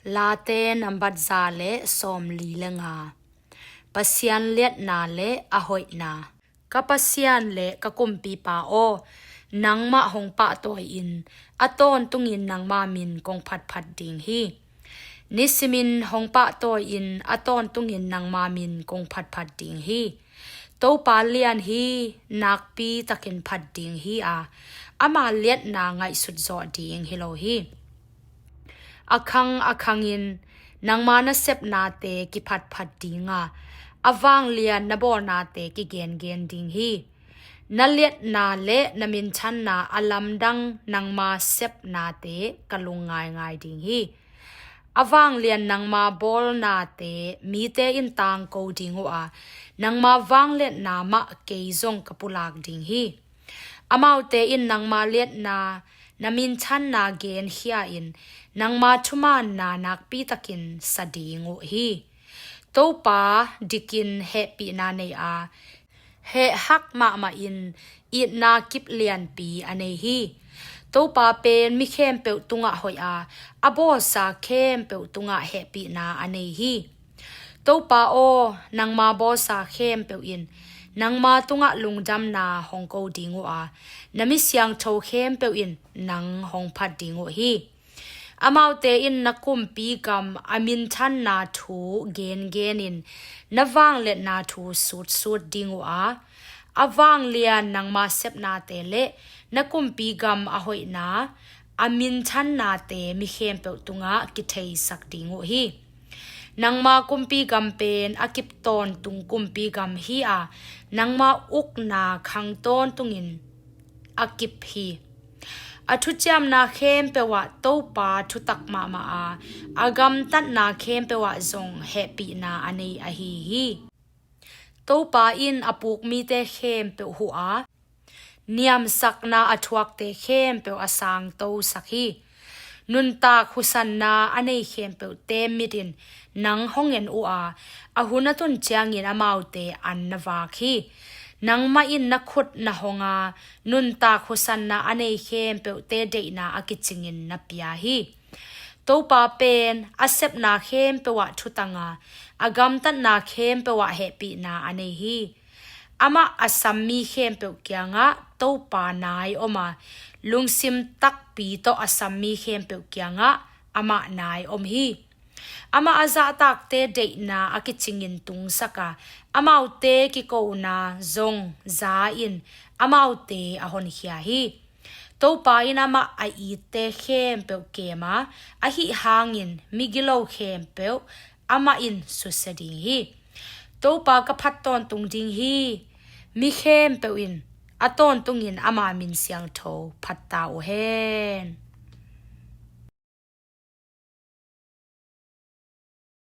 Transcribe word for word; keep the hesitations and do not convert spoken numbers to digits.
Late nambat za le sawmli le nga. Pasian liatna le a hoihna. Ka Pasian le ka Kumpipa aw, nangmah hong pahtawi-in a tawntungin nangma min kong phatphat ding hi. Nisimin hong pahtawi-in a tawntungin nangma min kong phatphat ding hi. Topa lian hi, nakpi takin phat ding hi a, ama liatna ngaihsut zawh ding hi lo hi. A khang a khangin nangma na sepnate kiphatphat ding a, a vanglian na bawlnate kigengen ding hi. Na liatna le na minthanna a lamdang nangma sepnate ka lung ngaingai ding hi. A vanglian nangma bawlnate mite in tangko ding uh a, nangma vangliatna mah kei zong ka pulak ding hi. Amaute in nangma liatna, na minthanna genkhia-in nangma thumaanna nakpi takin sa ding uh hi. Topa dikin hehpihna nei a, heh hak mahmahin itna kip lianpi a nei hi. Topa pen mi khempeuh tungah hoih a, a bawlsa khempeuh tungah hehpihna a nei hi. Topa aw, nangma bawlsa khempeuh in nangma tungah lungdamna hong ko ding uh a, na mi siangtho khempeuh in nang hong phat ding uh hi. Amaute in na kumpi gam a minthanna thu gengenin na vangliatna thu sutsut ding uh a, a vanglian nangma sepnate le na kumpi gam a hoihna a minthannate mi khempeuh tungah kitheisak ding uh hi. Nangma kumpi gam pen a kip tawntung kumpi gam hi a, nangma ukna khang tawntungin a kip hi. A thuciamna khempeuh ah Topa thutak mahmah a, a gamtatna khempeuh ah zong hehpihna a nei ahi hi. Topa in a puk mite khempeuh huh a, niamsakna a thuakte khempeuh a sangtosak hi. Nuntak husanna a nei khempeuhte mit in nang hong en uh a, a hun a tun ciangin amaute an na vak hi. Nangmah in na khut na hong a, nuntak husanna a nei khempeuhte deihna a kicingin na pia hi. Topa pen a sepna khempeuh ah thutang a, a gamtatna khempeuh ah hehpihna a nei hi. Amah a sam mi khempeuh kiangah Topa nai om a, lungsim takpi tawh a sam mi khempeuh kiangah amah nai om hi. Amah a zahtakte deihna a kicingin tungsak a, amaute kikona zong za-in amaute a honkhia hi. Topa in amah a itte khempeuh kem a, ahi hangin migilo khempeuh amah in susia ding hi. Topa ka phat tawntung ding hi. Mi khempeuh in a tawntungin ama min siangtho phat ta uh hen.